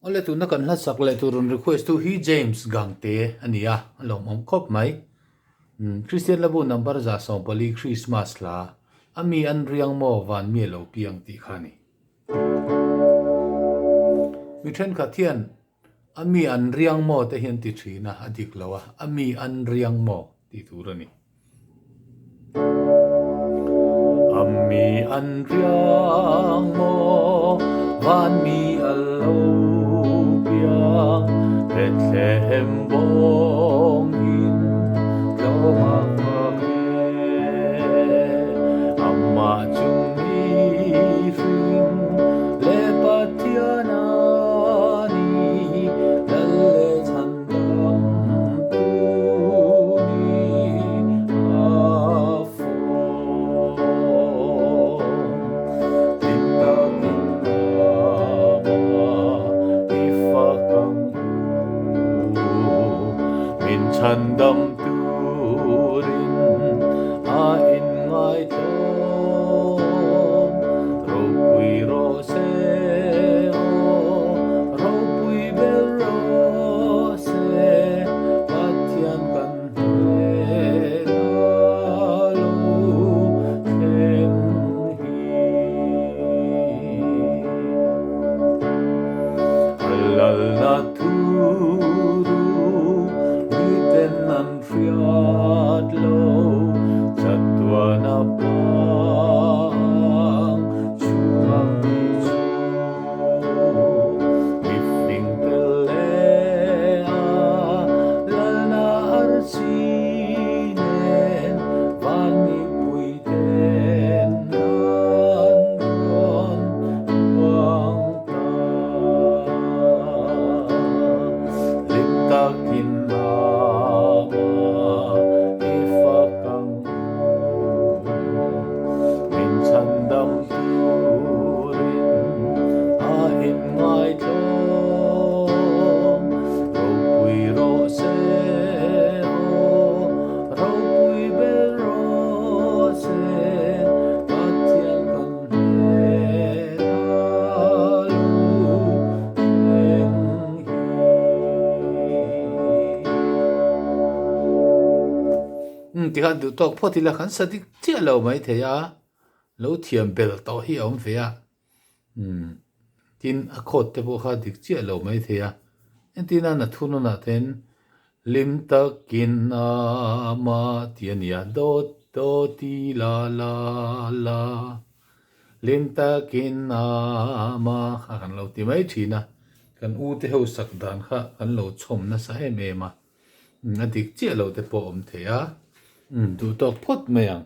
Awle tuna kan hla sak leh tur rawn request tu hi James Gangte a ni a, a lawmawm khawp mai. Kristian Labu number 140 Christmas hla a mi an riang maw van mi a lo piang tih kha a ni. Mi thenkhat hian a mi an riang maw te hian ti thin a, a dik lo a, a mi an riang maw tih tur a ni. A mi an riang maw van mi a lo piang, Bethlehem bawng in tlawm a fak e. Amah chu mihring leh Pathian a ni, Lal leh chhan Chhandam turin a inngaithawm ropui rawh se aw ropui ber rawh se Pathian kan hnena lo thleng hi. A lalna thu du miten an hriat lo chatuana pang chhung ni chu. Mifing tel leh a lalna arsi nen van mipui ten an rawn puang ta. Hlim takin ama i fak ang u. Min chhandam turin a inngaithawm ropui rawh se aw, ropui ber rawh se, Pathian kan hnena lu thleng hi. Umm tikhan duh tawk phawt ila kan sa dik chiah lo maithei a, lo thiam bel tawh hi a awm ve a, umm tin a khawt te pawh kha dik chiah lo maithei a, entir nan a thununah ten lim takin a ma tih a ni a, do do ti la la la lim takin a ma kha kan lo ti mai thin a, kan u te ho sak dan kha kan lo chhawm nasa em em a, a dik chiah lo te pawh a awm thei a, umm duh tawk phawt mai ang.